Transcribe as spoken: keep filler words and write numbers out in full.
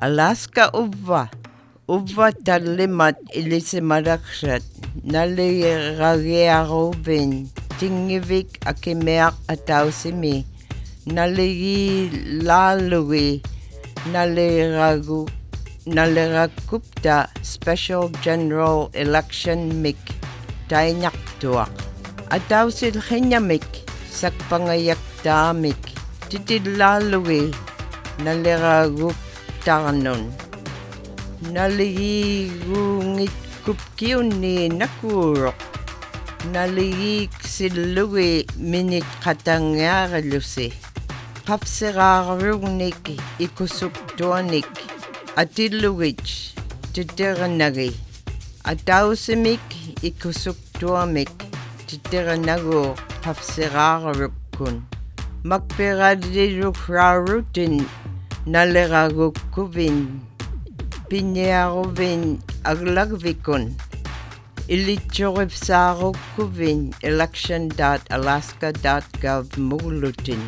Alaska uvva, uvva tallimat ilisimalakrat naliragearuvin tinggivik akimeak atausimi naligilalugi naliragu-, naliragupta special general election-mik tainaktuak. Atausilhinnamik sakpangajaktaamik titilalugi naliraguptanun. Naligigungitkupkiuni nakurok. Naligiiksillugi minit katangearilusi. Pafsirarungnik i kusuktuanik atilugit titirinagi. Atausimik i kusuktuamik titirinagu pafsirarukkun. Makpiralilurrarutin naliragukkuvin piniaruvin aglagvikun. Ilitjurifisarukkuvin election dot alaska dot gov muglutin.